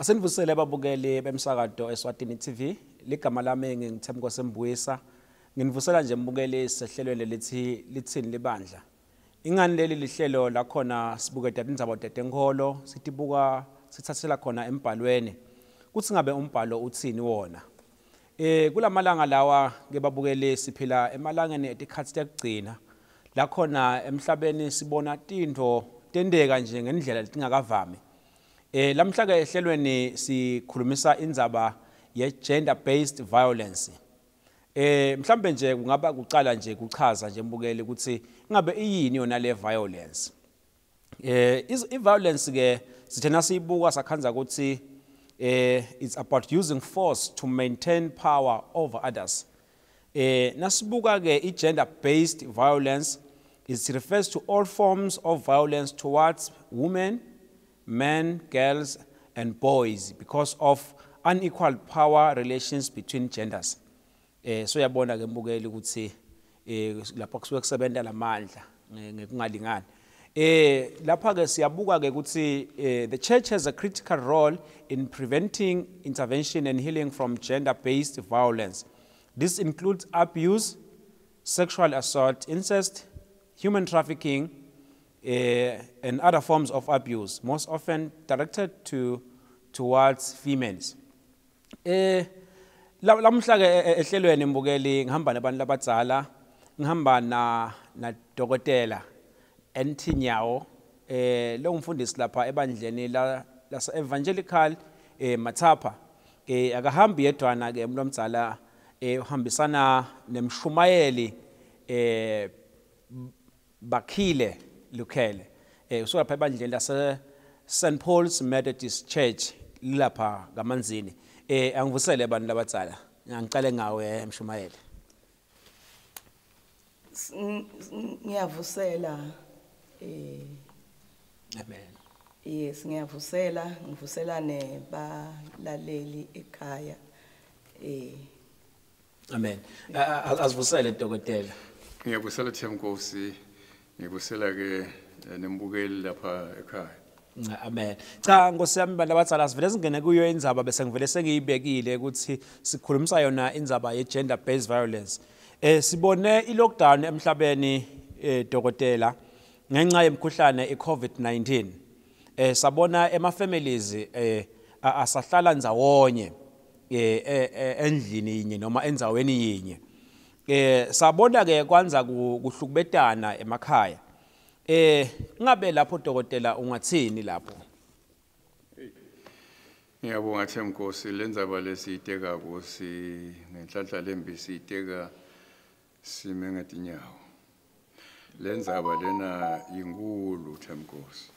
Asenivusele ababukeli bemsakato Eswatini TV. Ligama lami nginguThemko Mbuyisa. Nginivusela nje mbukeli sehlelweni lelithi Litsini Libandla. Ingani leli lihlelo lakhona sibuketa tindzaba tetenkholo, sitibuka sithathela khona embhalweni. Kutsi ngabe umbhalo utsini wona? Kulamalanga lawa ke babukeli siphila emalangeni etikhatsi tekugcina. Lakhona emhlabeni sibona tintfo tenteka nje ngendlela letingakavami. Lamhla ke ehlelweni sikhulumisa indzaba ye gender based violence. Mhlambe nje kungaba kucala nje kuchaza nje mbukeli ukuthi ngabe iyini yona le violence. I violence ke sithena siyibuka sakhandza ukuthi it's about using force to maintain power over others. Nasibuka ke i gender based violence, it refers to all forms of violence towards women, men, girls and boys because of unequal power relations between genders. So yabona ke mbukeli ukuthi lapha kusuke kusebenza lamandla ngekungalingani. Lapha ke siyabuka ke ukuthi the church has a critical role in preventing, intervention and healing from gender based violence. This includes abuse, sexual assault, incest, human trafficking and other forms of abuse, most often directed to towards females. Lamhla ke ehlelweni mbukeli ngihamba nabantu labadzala, ngihamba na dokotela NT Nyawo, lo ngumfundisi lapha ebandleni la lase Evangelical Matsapha. Akahambi yedwana ke umuntu omdzala, uhambisana nemshumayeli Bakhile Lukhele, usuka lapha ebandleni lase St Paul's Methodist Church lapha kaManzini. Angivusele abantu labadzala, ngicale ngawe mshumayeli. Ngiyavusela. Amen. Yes, ngiyavusela, ngivusela nebalaleli ekhaya. Amen. Asivusele dokotela. Ngiyabusela Themkosi, ngibusela ke nembukeli lapha ekhaya. Amen. Cha Nkosi yami, bantu abadzala, sivele singene kuyo indzaba bese ngivele sengiyibekile ukuthi sikhulumisa yona indzaba ye gender based violence. Sibone i-lockdown emhlabeni, dokotela, ngenxa yemkhuhlane iCovid-19. Sabona ema families asahlala ndzawonye endlini yinye noma endzaweni yinye. Sabona ke kwanza kuhlukubetana emakhaya. Ngabe lapho dokotela ungathini lapho? Ngiyabonga Themkosi, lendzaba lesiyiteka si ngenhlanhla lembi siyiteka sime ngetinyawo. Lendzaba lena inkulu Themkosi.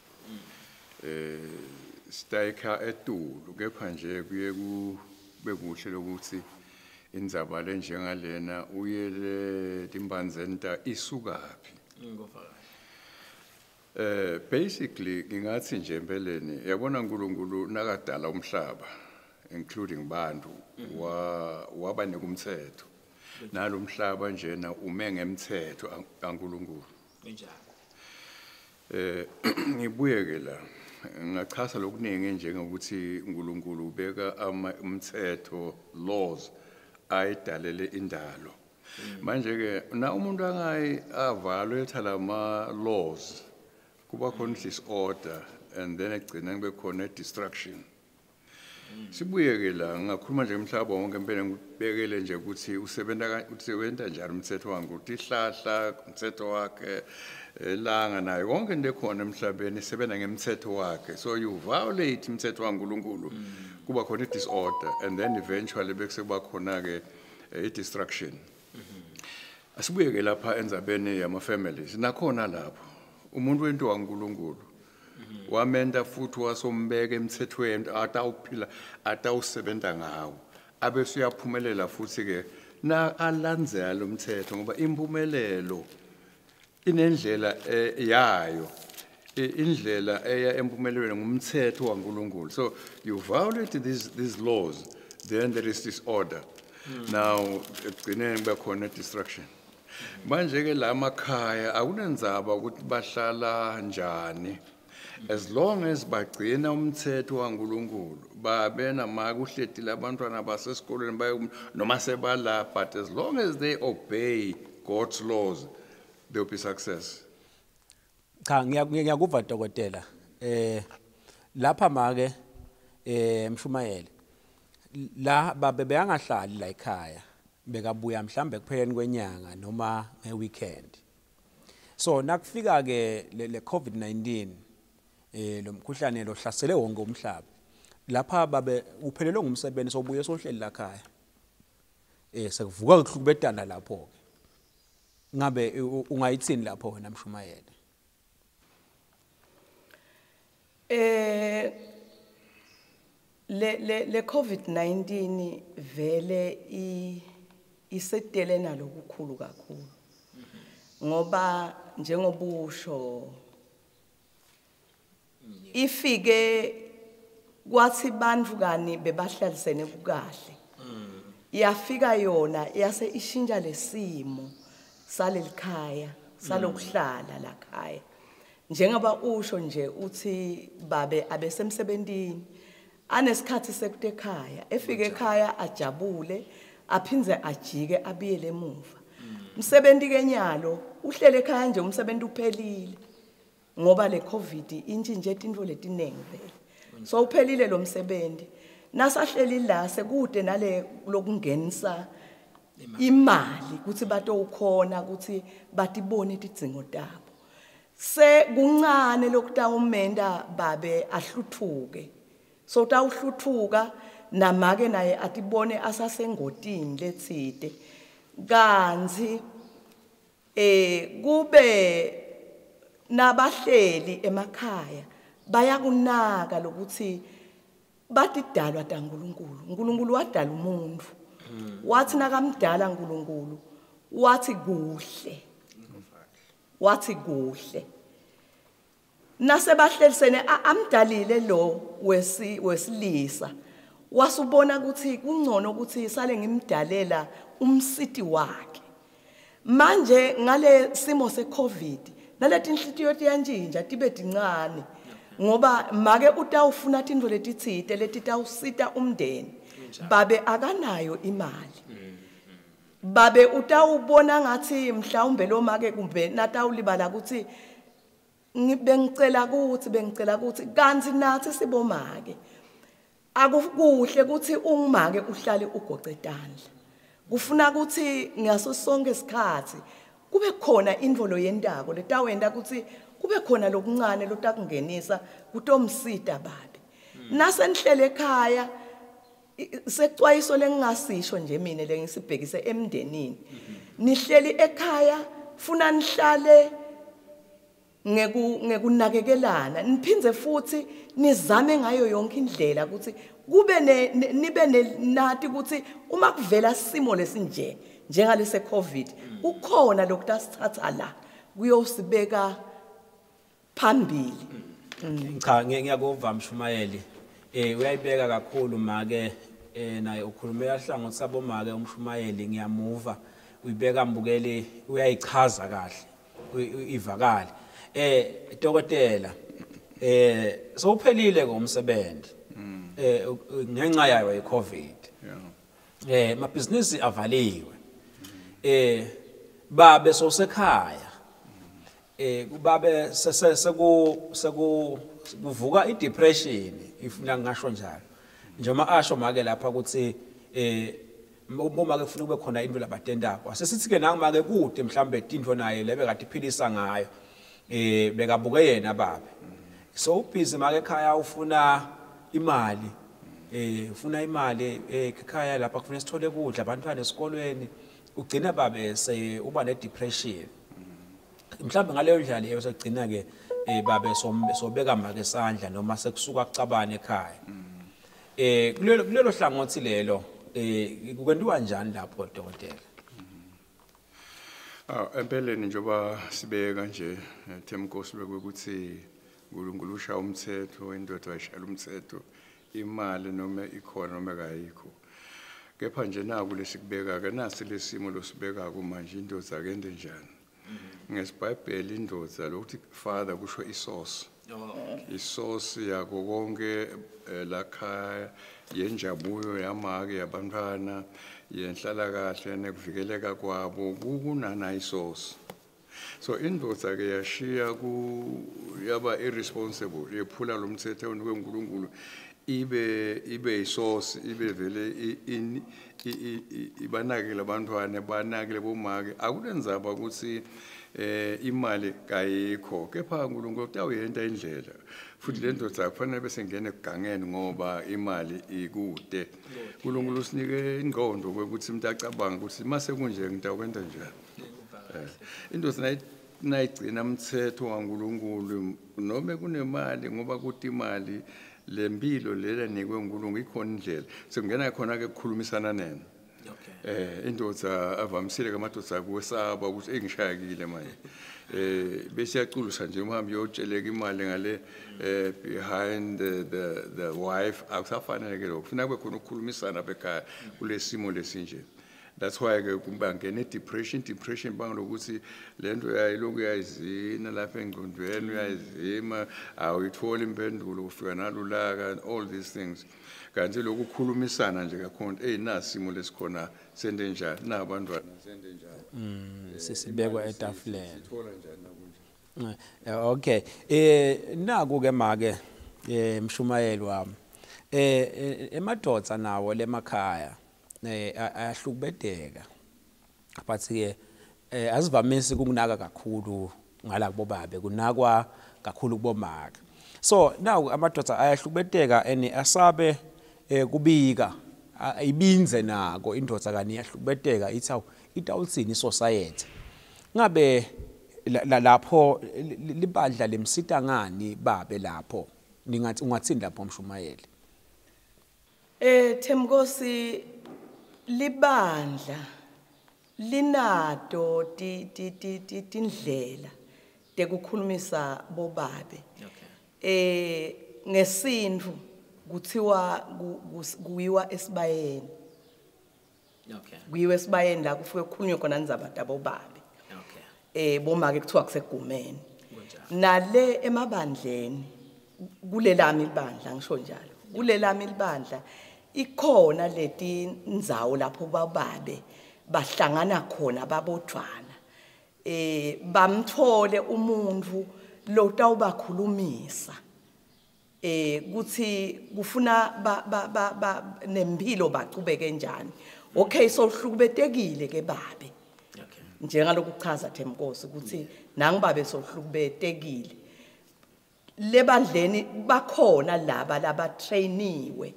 Sitayikha etulu kepha nje kuye kube kuhle lokuthi indzaba lenjengalena uyele timbandzeni ta isukaphi. Basically ngingathi nje empeleni yabona uNkulunkulu nakadala umhlaba, including bantu, wa waba nekumthetho nalomhlaba njena ume ngemthetho kaNkulunkulu. Kanjani? Ngibuye ke la ngachaza lokuningi njengokuthi uNkulunkulu ubeka ama umthetho, laws ayidalele indalo. Manje ke na umuntu angayi aviolate lama laws, kuba khona disorder and then egcina kube khona destruction. Sibuye ke la ngakhuluma nje umhlaba wonke impela ngibekele nje ukuthi usebenta njani umthetho wangu, ukuthi ihlahla umthetho wakhe, elanga nayo yonke into ekhona emhlabeni isebenza ngemthetho wakhe. So you violate umthetho waNkulunkulu, kuba khona i-disorder and then eventually bese kuba khona ke i-destruction. Asibuye ke lapha endzabeni yama families. Nakhona lapho umuntu wento waNkulunkulu wamenta futhi wasombeka emthethweni atawuphila, atawusebenta ngawo, abe suyaphumelela futhi ke na alandzela lo mthetho, ngoba impumelelo inendlela yayo. Indlela eya empumelelweni ngumthetho waNkulunkulu. So you violate these laws, then there is disorder. Now ekugcineni kuba khona destruction. Manje ke la makhaya akunendzaba ukuthi bahlala njani. As long as bagcina umthetho waNkulunkulu, babe nama kuhleti labantwana basesikolweni baye noma sebala, but as long as they obey God's laws, there will be success. Cha, ngiyakuva dokotela. Lapha make mshumayeli la babe beyangahlali la ekhaya, bekabuya mhlambe kupheleni kwenyanga noma ngeweekend. So nakufika ke le COVID-19, lo mkhuhlane lo hlasele wonke umhlaba, lapha babe uphelelwe ngumsebenzi, sobuye sohleli la ekhaya, sekuvuka ukuhlukubetana lapho ke. Ngabe ungayithini lapho wena mshumayeli? Le COVID-19 vele isetele nalokukhulu kakhulu, ngoba njengobusho ifike kwathi bantfu kani bebahlalisene kukahle, yafika yona yase ishintsha lesimo salelikhaya salokuhlala la khaya. Njengoba usho nje uthi babe abesemsebentini, anesikhathi sekuthi ekhaya, efike ekhaya ajabule, aphindze ajike abiyele emuva. Umsebenzi kenyalo uhlele ekhaya nje, umsebenzi uphelile ngoba le COVID intshintshe tintfo letinengi vele. So uphelile lo msebenzi, nasahleli la sekude nale lokungenisa imali ukuthi batowukhona ukuthi batibone tidzingo tabo. Se kuncane lokutawumenda babe ahluthuke, so utawuhluthuka namake naye atibone asasengotini letsite. Kantsi kube nabahleli emakhaya bayakunaka lokuthi batidalwa taNkulunkulu. uNkulunkulu wadala umuntu, wathi nakamdala uNkulunkulu wathi kuhle, wathi kuhle. Nasebahlelisene amdalile lo wesilisa, wasubona ukuthi kungcono ukuthi sale ngimdalela umsiti wakhe. Manje ngale simo seCovid naleti inhlitiyo tiyantshintsha tibe tincane, ngoba make utawufuna tintfo letitsite letitawusita umndeni, babe akanayo imali. Babe utawubona ngathi mhlawumbe lo make kumbe natawulibala ukuthi bengicela ukuthi kanti nathi sibomake akukuhle ukuthi ungimake uhlale ugoce tandla. Kufuna ukuthi ngaso sonke isikhathi kube khona intfo loyentako letawenta ukuthi kube khona lokuncane lotakungenisa kutomsita babe. Nasenihlele ekhaya, secwayiso lengingasisho nje mina lengisibhekise emndenini, nihleli ekhaya funa nihlale ngekunakekelana, niphindze futhi nizame ngayo yonke indlela ukuthi kube nibe nati ukuthi uma kuvela simo lesinje njengalese COVID, kukhona lokutasithatha la kuyosibeka phambili. Cha, ngiyakuva mshumayeli. Uyayibeka kakhulu make, naye ukhulumela hlangothi sabomake umshumayeli, ngiyamuva uyibeka mbukeli, uyayichaza kahle ivakale. Dokotela, sowuphelile ngomsebenzi ngenxa yayo iCovid. Mabhizinisi avaliwe. Babe sosekhaya. Kubabe seku kuvuka idepression, ifuna ngisho njalo. Njengoba asho make lapha ukuthi uma ke kufuna kube khona into labatendako. Asesithi ke nangu make kude mhlambe tintfo naye lebe kade iphilisa ngayo. Bekabuke yena babe. So ubhizi make ekhaya ufuna imali. Ufuna imali ekhaya lapha kufuna sithole kudla abantwana esikolweni. Ugcina babe se uba ne depression. Mhlambe ngaleyo ndlela leyo sekugcina ke babe sobeka make isandla noma sekusuka kucabana ekhaya. Kulelo hlangothi lelo kwentiwa kanjani lapho dokotela? Empeleni njengoba sibeka nje Themkosi ukuthi uNkulunkulu ushaya umthetho, indoda ayishaya umthetho, imali noma ikhona noma kayikho. Kepha nje naku lesikubeka ke nasi lesimo losibeka manje, indoda akende njani? NgesiBhayibheli indoda lokuthi father kusho isource. Isource yako konke lakhaya, yenjabulo yamake, yabantwana, yenhlala kahle nekuvikeleka kwabo, kunana isource. So indvodza ke yashiya ku yaba irresponsible, yephula lo mthetho onikwe uNkulunkulu, ibe isource, ibe vele ibanakele abantwana, banakele bomake. Akunenzaba ukuthi imali kayikho, kepha uNkulunkulu utawuyenta indlela. Futhi le ndoda kufanele bese ngene egangeni ngoba imali ikude. uNkulunkulu usinike ingqondo ukuthi umuntu acabanga ukuthi mase kunje ngitawukwenza njani. Indoda nayigcina umthetho waNkulunkulu noma kunemali, ngoba kuthi imali lempilo lela nikwe uNkulunkulu ikhona indlela. Sekungena khona ke ukukhulumisana nena. Indoda avamisile kamadoda kuwesaba ukuthi engishayekile manje. Bese yaculusa nje uhambe uyotsheleka imali ngale behind the wife. Akusafanele ke lokho. Kufuna kube khona ukukhulumisana ekhaya kulesimo lesinje. That's why ke kubangena depression bangela ukuthi lento yayilokhu uyayizina lapha engqondweni, uyayizima, awuyitholi impendulo, ufika nalulaka and all these things. Kanti lokhu kukhulumisana nje kakhona, hey nasimo lesikhona sende njani, nabantwana sende njani, sisibekwa etafuleni, sithola njani nakunje. Okay, naku ke make mshumayeli wami, emadodza nawo lemakhaya ayahlukubedeka, but ke azivamisi ukunaka kakhulu ngala kubobabe, kunakwa kakhulu kubomake. So now amadoda ayahlukubeteka ene asabe kubika ibinze nako indoda kani iyahlukubeteka, ithi awu itawutsini society. Ngabe lapho libandla lemsita ngani babe lapho? Ningathi ungathini lapho mshumayeli? Themkosi, libandla linato tindlela tekukhulumisa bobabe. Ngesintfu kuthiwa kuyiwa esibayeni. Kuyiwa esibayeni la kufike kukhulunywe khona indzaba tabobabe. Bomake kuthiwa kusegumeni. Nale emabandleni kulelami libandla, ngisho njalo. Kulelami libandla ikhona leti ndzawo lapho bababe bahlangana khona babodvwana. Bamthole umuntu lotawubakhulumisa. Kuthi kufuna ba nempilo baqhubeke njani. Okay, so hlukubetekile ke babe. Njengaloku kuchaza Themkosi ukuthi nangibabe sohlukubetekile. Lebandleni bakhona laba labatrainiwe,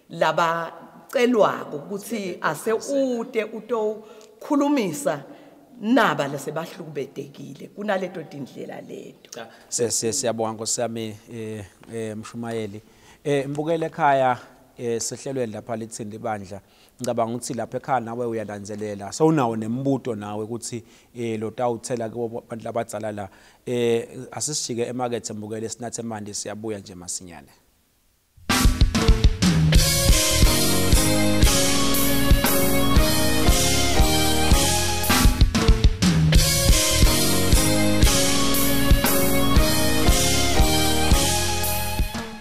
labacelwako ukuthi ase ute utokhulumisa naba lasebahlukubetekile kunaleto tindlela leto. Siyabonga Nkosi yami mshumayeli. Mbukele ekhaya sehlelweni lapha lithini ibandla. Ngicabanga ukuthi lapha ekhaya nawe uyalandzelela. Sewunawo nembuto nawe ukuthi lo tawuthela kubo bantu labadzala la. Asisijike emakethe mbukele sinathe manje, siyabuya nje masinyane.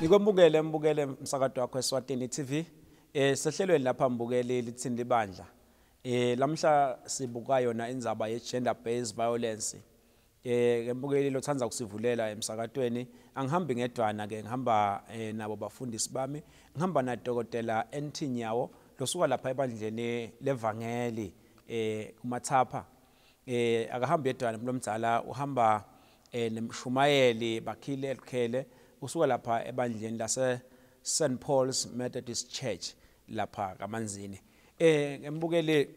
Ngikwemukele mbukele umsakazo wakho eSwatini TV. Sehlelweni lapha mbukele lithini libandla. Lamhla sibuka yona indzaba ye gender based violence. Mbukeli lothanda kusivulela emsakatweni, angihambi ngedwana ke, ngihamba nabo bafundisi bami. Ngihamba na Dokotela NT Nyawo losuka lapha ebandleni levangeli kuMathapha. Akahambi yedwana mlomdzala, uhamba nemshumayeli Bakhile Lukhele usuka lapha ebandleni lase St Paul's Methodist Church lapha kaManzini. Ngembukeli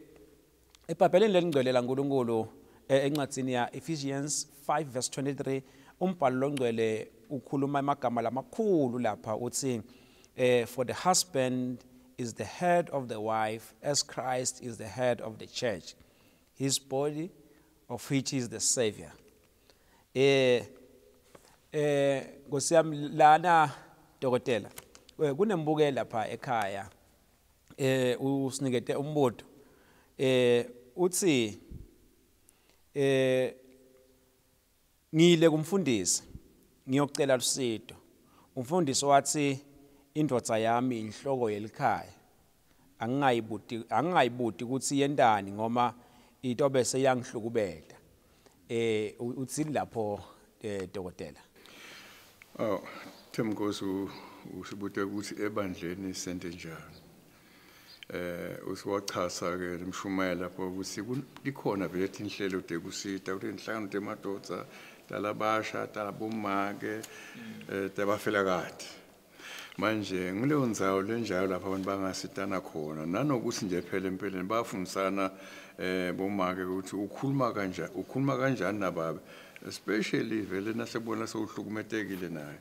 eBhayibhelini lelingcwele laNkulunkulu encwadzini ya Ephesians 5 verse 23, umbhalo longcwele ukhuluma amagama lamakhulu lapha uthi for the husband is the head of the wife as Christ is the head of the church, his body of which is the savior. Nkosi yami lana dokotela kunembukelo lapha ekhaya usinikete umbuto uthi ngile kumfundisi Ngiyocela lusito. Umfundisi wathi indvodza yami inhloko yelikhaya. Angingayibuti ukuthi yentani ngoba itobe seyangihlukubeta. Uthini lapho dokotela? Oh, Themkosi, usibute ukuthi ebandleni sente njani. Usiwachasa ke lemshumayela lapho ukuthi likhona vele inhlelo tekusita ukuthi inhlangano temadvodza talabasha talabomake tabafelakati. Manje ngileyo ndzawo lenjalo lapho abantu bangasitana khona nanokuthi nje phela empeleni bayafundisana bomake ukuthi ukhuluma kanjani nababe, especially vele nasebona sewuhlukumetekile naye.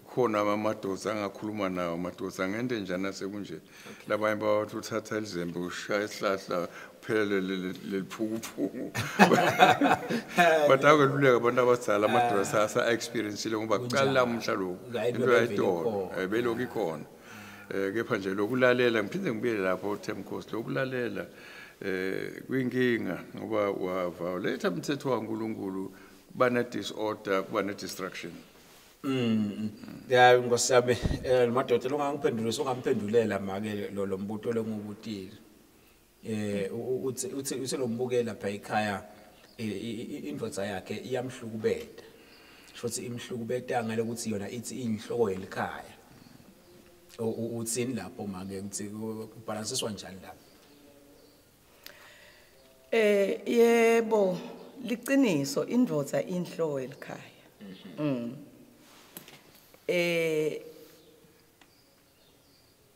Khona amadoda angakhuluma nawo, amadoda angente njani nasekunje. Labanye bawathi uthatha izembe ushaya isihlahla uphelele leliphukuphuku. But akweluleka abantu abadala amadoda sasa experience-ile ngoba kuqala namuhla lokhu into yayitolo belokhu ikhona. Kepha nje lokulalela, ngiphinde ngibuyele lapho Themkosi, lokulalela kuyinkinga ngoba wa-violate umthetho kaNkulunkulu, kuba ne-disorder, kuba ne-destruction. Ya Nkosi yami, madoda longamphendula songamphendulela make lo mbuto lengubutile. Uthi uselombukela lapha ekhaya indvodza yakhe iyamhlukubeta. Shothi imhlukubeta ngalokuthi yona ithi inhloko yelikhaya. Uthini lapho make ukuthi kubalansiswa njani lapho? Yebo, liqiniso indvodza inhloko yelikhaya.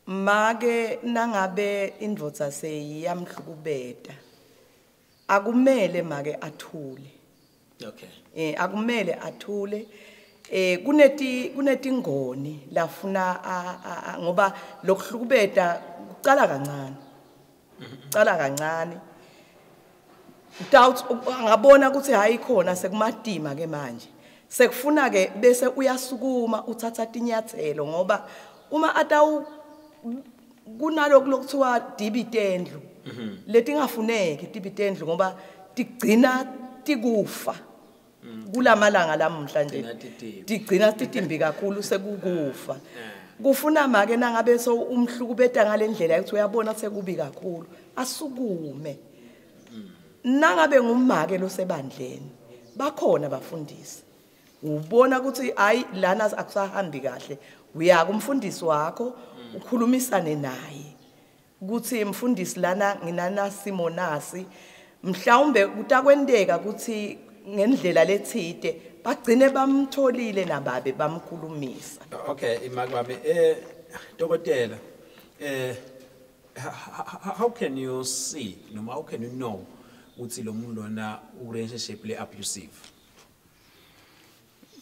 Make nangabe indvodza seyiyamhlukubeta akumele make athule. Okay. Akumele athule. Kunetingoni lafuna ngoba lokuhlukubeta kucala kancane. Kucala kancane. Doubt angabona ukuthi hayi khona sekumadima ke manje. Sekufuna ke bese uyasukuma uthatha tinyathelo ngoba uma atawu kunalokhu lokuthiwa dibitendlu letingafuneki dibitendlu ngoba tigcina tikufa kulamalanga lamuhla nje tigcina titimbi kakhulu sekukufa. Kufuna make nangabe so umhlukubeta ngalendlela ukuthi uyabona sekubi kakhulu asukume. Nangabe ngumake losebandleni bakhona bafundisi, ubona ukuthi hayi lana akusahambi kahle, uya kumfundisi wakho ukhulumisane naye ukuthi mfundisi lana nginana simo nasi, mhlawumbe kutakwenteka ukuthi ngendlela lethide bagcine bamtholile nababe bamkhulumisa. Okay, imake dokotela, how can you see noma how can you know ukuthi lo muntu lona u relationship le abusive?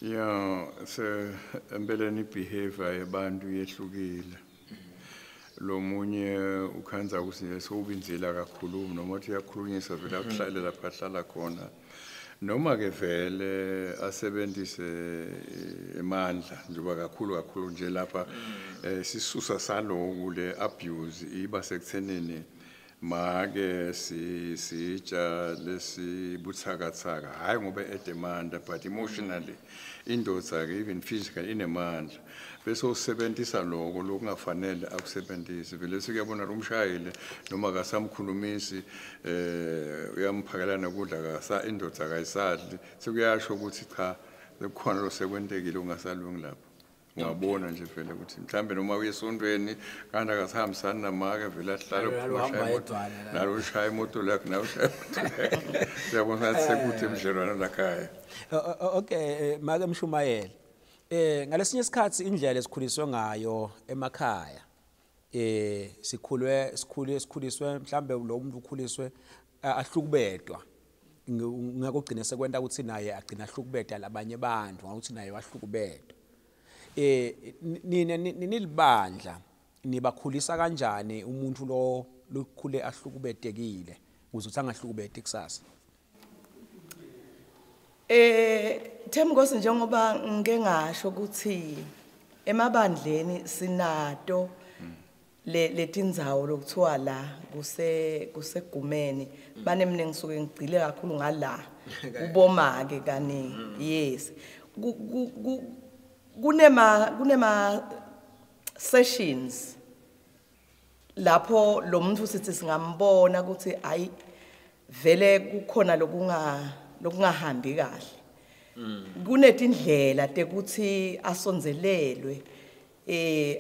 Yeah, se empeleni behavior yabantu yehlukile. Lo munye ukhanza ukuthi nje sowubinzela kakhulu noma uthi uyakhulunyiswa vele akuhlale lapha ahlala khona, noma ke vele asebenzise emandla njengoba kakhulu kakhulu nje lapha sisusa saloku le abuse iba sekuthenini make sitsha lesibuthakathaka, hayi ngoba edemanda but emotionally indoda ke even physically inemandla, bese usebenzisa lokho lokungafanele akusebenzise. Vele sikuyabona umshayile noma akasamkhulumisi uyamphakela nokudla kasa indoda akayisadli, sekuyasho ukuthi cha sekukhona lo sekwentekile ungasalungi lapho. Ungabona nje vele ukuthi mhlambe noma uye esontweni kanti akasihambisani namake vele ahlale nalo ushaya imoto lakhe nawe ushaya imoto yakhe, uyabona ngathi sekude emdlelwana lakhaya. Okay, make mshumayela, ngalesinye isikhathi indlela esikhuliswe ngayo emakhaya, sikhuliswe mhlambe lo muntu ukhuliswe ahlukubedwa, ngakugcina sekwenta ukuthi naye agcina ahlukubeda labanye abantu ngokuthi naye wahlukubedwa. Nina nilibandla nibakhulisa kanjani umuntu lo lokhule ahlukubetekile ukuze uthi angahlukubeti kusasa? Themkosi, njengoba ngike ngasho ukuthi emabandleni sinato Le letindzawo lokuthiwa la kusegumeni bane mina ngisuke ngigcile kakhulu ngala kuboma ke kaningi. Yes, kunema sessions lapho lo muntu sithi singambona ukuthi ayi, vele kukhona lokungahambi kahle. Kunetindlela tekuthi asonzelelwe,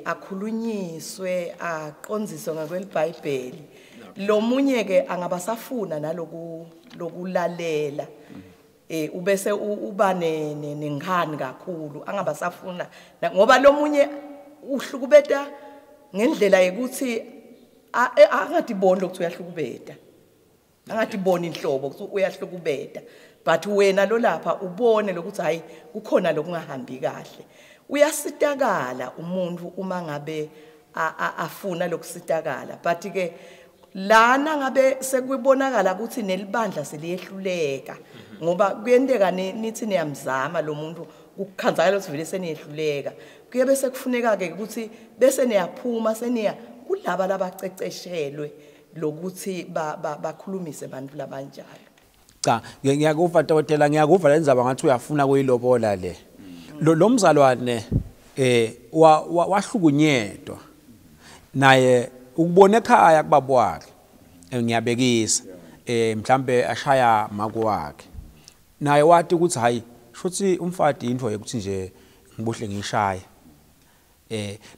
akhulunyiswe, aqonziswe ngakweBhayibheli. Lo munye ke angabasafuna naloku lokulalela, ubese uba nenkhani kakhulu, angabasafuna ngoba lo munye uhlukubeta ngendlela yokuthi angatiboni lokuthi uyahlukubeta, angatiboni inhlobo ukuthi uyahlukubeta, but wena lo lapha ubone lokuthi hayi, kukhona lokungahambi kahle. Uyasitakala umuntu uma ngabe afuna lokusitakala, but ke lana ngabe sekubonakala ukuthi nelibandla seliyehluleka, ngoba kuyenteka nithi niyamzama lo muntu, kukhanzakala ukuthi vele seniyehluleka. Kuye bese kufuneka ke ukuthi bese niyaphuma, seniya kulaba labaceceshelwe lokuthi bakhulumise abantu labanjalo. Cha, ngiyakuva dokotela, ngiyakuva le ndzaba, ngathi uyafuna kuyilobola le. Lo mzalwane wahlukunyedwa naye ukubona ekhaya kubaba wakhe, ngiyabekisa, mhlambe ashaya make wakhe, naye wathi ukuthi hayi, shuthi umfati into yokuthi nje ngibuhle ngishaya.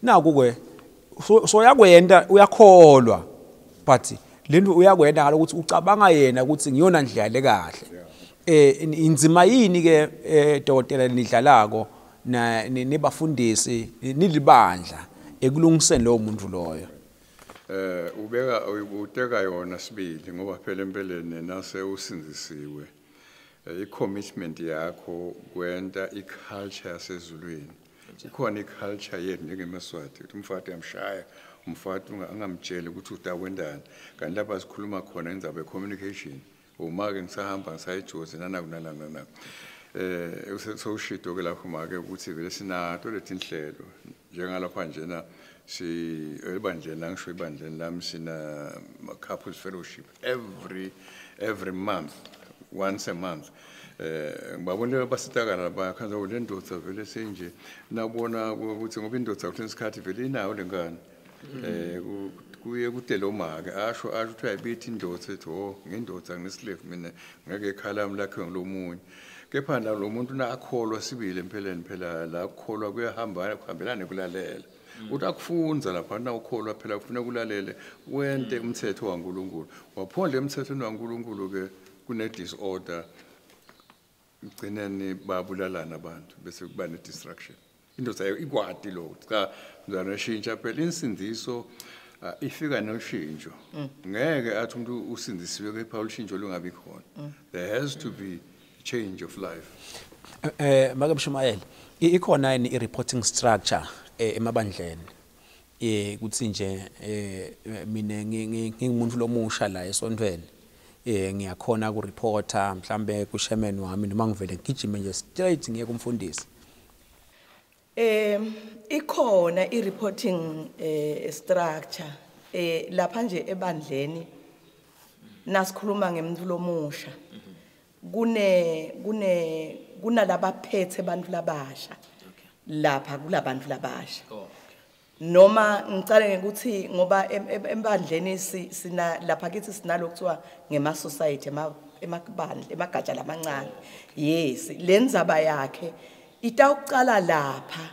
Naku ke so yakwenda, uyakholwa, but lento uyakwenda ngalokuthi ucabanga yena ukuthi ngiyona ndlela lekahle. Inzima yini ke, dokotela, nidlalako na nibafundisi nilibandla ekulungiseni lowo muntu loyo? Ubeka uteka yona sibili, ngoba phela empeleni nase usinzisiwe, i-commitment yakho kwenta i-culture yasezulwini. Ikhona i-culture yethu njengemaswati ukuthi umfati uyamshaya umfati, angamtsheli ukuthi utakwendani, kanti lapha sikhuluma khona indzaba ye-communication. Uma-ke ngisahamba ngisayijozi nanaku nanaku nanaku, sewushido ke lapho make ukuthi vele sinato letinhlelo njengalapha njena si ebandleni la, ngisho ebandleni lami sina couples fellowship every month, once a month. Ngibabonile basitakala bayakhanza le ndoda vele senje nabona ukuthi ngoba indoda kuthi isikhathi vele inayo lenkani, kuye kude lo make asho ukuthi uyayibithi indoda, ethi, "Oh, ngindoda, ngineslave mina, ngeke ekhala lami lakhiwe ngilomunye." Kepha la lo muntu nakholwa sibili empeleni, phela la kukholwa kuyahamba kuhambelana nekulalela. Uthi akufunza lapha na ukholwa, phela kufuneka ulalele, wente umthetho waNkulunkulu. Waphondla emthethweni waNkulunkulu ke kune disorder, gcineni babulalana abantu, bese kuba ne destruction. Indoda ikwati lo cha mzana shintsha, phela insindiso ifika noshintsho. Ngeke athi umuntu usindisiwe kepha ulushintsho lungabi khona. There has to be change of life. Make Mshumayeli, ikhona yini i-reporting structure emabandleni, kuthi nje mina ngingumuntu lomusha la esontweni, ngiyakhona ku reporta mhlambe ku chairman wami, noma ngivele ngigijime nje straight ngiye kumfundisi? Ikhona i-reporting structure lapha nje ebandleni. Nasikhuluma ngemuntu lomusha, kune kunalabaphethe abantu labasha lapha kulabantu labasha. Noma ngicale ngekuthi ngoba embandleni sina lapha kithi sinalo kuthiwa ngema society, emakubandla, emagatsha lamancane. Yes, lendzaba yakhe itawucala lapha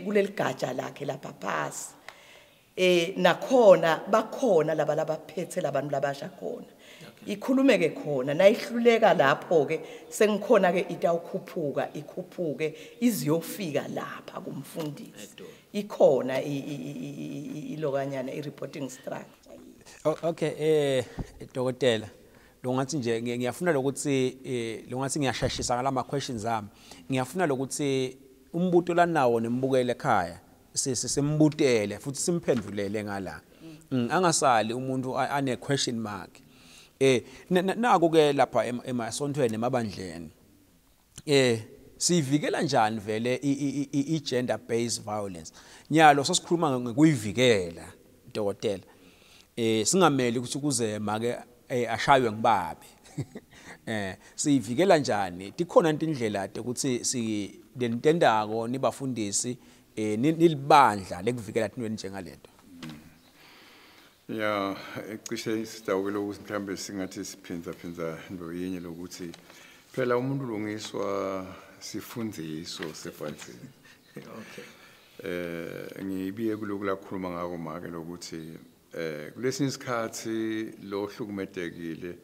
kuleli gatsha lakhe lapha phasi. Nakhona bakhona laba labaphethe labantu labasha khona, ikhulumeke khona. Nayihluleka lapho ke sengikhona ke itawukhuphuka, ikhuphuke iziyofika lapha kumfundisi. Ikhona ilokanyana i-reporting structure. Okay, dokotela, lo ngathi nje ngiyafuna lokuthi lo ngathi ngiyasheshisa ngalama questions ami. Ngiyafuna lokuthi umbuto lanawo nembukele ekhaya simbutele futhi simphendulele ngala. Angasali umuntu ane question mark. Naku ke lapha emasontweni, emabandleni, sivikela njani vele i gender based violence? Nyalo sesikhuluma ngokuyivikela, dokotela. Dokotela, singameli ukuthi kuze make ashaywe ngibabe. Siyivikela njani? Tikhona indlela ukuthi si lentendako nibafundisi, nilibandla lekuvikela tintweni njengalento? Ya, cishe sidawukele ukuthi mhlambe singathi siphinza phinza into yinye, lokuthi phela umuntu ulungiswa sifundiso seBhayibheli. Ngibiye kuloku lakhuluma ngako make, lokuthi kulesinye isikhathi lo hlukumedekile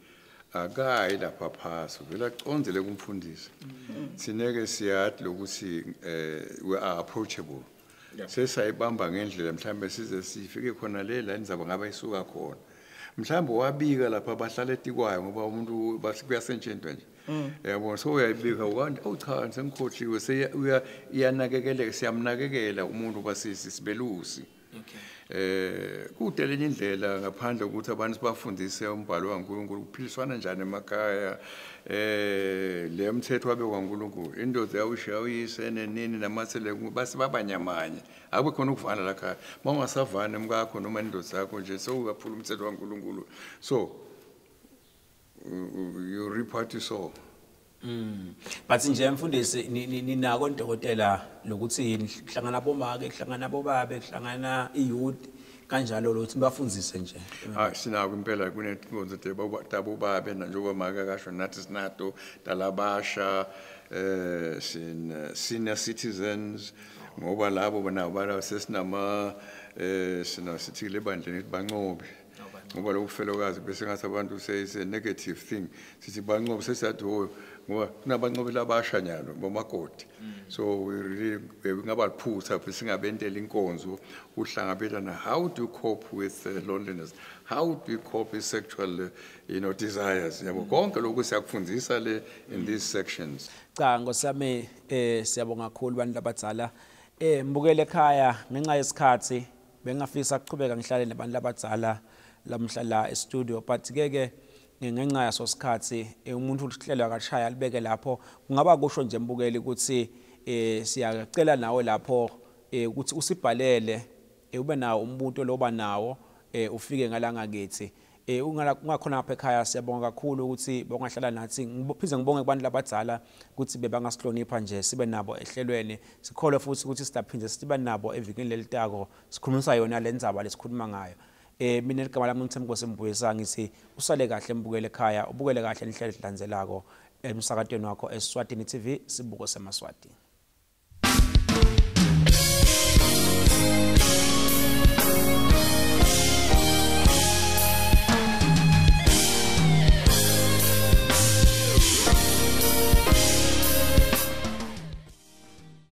akayi lapha phasi, vele acondzele kumfundisi. Sineke siyathi lokuthi we are approachable. Sesayibamba ngendlela, mhlambe size sifike khona le la indzaba ngabe isuka khona. Mhlambe wabika lapha bahlala etikwayo, ngoba umuntu kuyasetshenzwa nje. Yabona, so uyayibika ukanti, "Oh cha, sengikhohliwe." Iyanakekeleka, siyamnakekela umuntu basisi sibelusi. Kude lenye indlela ngaphandle ukuthi abantu sibafundise umbhalo kaNkulunkulu, kuphiliswana njani emakhaya, le mthetho wabekwa uNkulunkulu, indoda yawushiya uyise nenini namathele base babanyamanye, akube khona ukuvana la khaya. Mawungasavani emkakho noma indoda yakho nje, sewuyaphula umthetho kaNkulunkulu, so you reap what you sow. But nje mfundisi, ninako dokotela lokuthi hlangana bomake, hlangana bobabe, hlangana i-youth kanjalo, lokuthi bafundzise nje? Hayi, sinako impela, kunetinkonzo tabobabe, njengoba make kasho, nathi sinato talabasha, sin senior citizens, ngoba labo nabo bala sesinama sina sithi le bandleni bancobi, ngoba lokufelokazi bese ngathi abantu say it's a negative thing. Sithi bancobi, sesiyathi oh, ngoba kunabancobi labasha nyalo bomakoti. So we really ngaba liphutha singabentela inkonzo uhlangabelana, how do you cope with loneliness, how do you cope with sexual desires, yabo, konke lokhu siyakufundisa le in these sections. Cha, ngosami, siyabonga kakhulu bantu labadzala. Mbukele ekhaya, ngenxa yesikhathi bengafisa ukuchubeka ngihlale nabantu labadzala lamhla la e-studio, but ke ke ngenxa yaso sikhathi, umuntu uhlelo akashaya libeke lapho. Kungaba kusho nje mbukeli ukuthi siyacela nawe lapho ukuthi usibhalele, ube nawo umbuto loba nawo, ufike ngalanga kithi ungakhona lapha ekhaya. Siyabonga kakhulu ukuthi bongahlala nathi. Ngiphinde ngibonge kubantu labadzala ukuthi bebangasihlonipha nje sibe nabo ehlelweni. Sikholwe futhi ukuthi sidaphinde sibe nabo evikini lelitako, sikhulumisa yona le ndzaba lesikhuluma ngayo. Mina igama lami uThemko Mbuyisa, ngithi usale kahle mbukele ekhaya, ubukele kahle inhlelo ezilandzelako emsakatweni wakho Eswatini TV, sibuko semaSwati.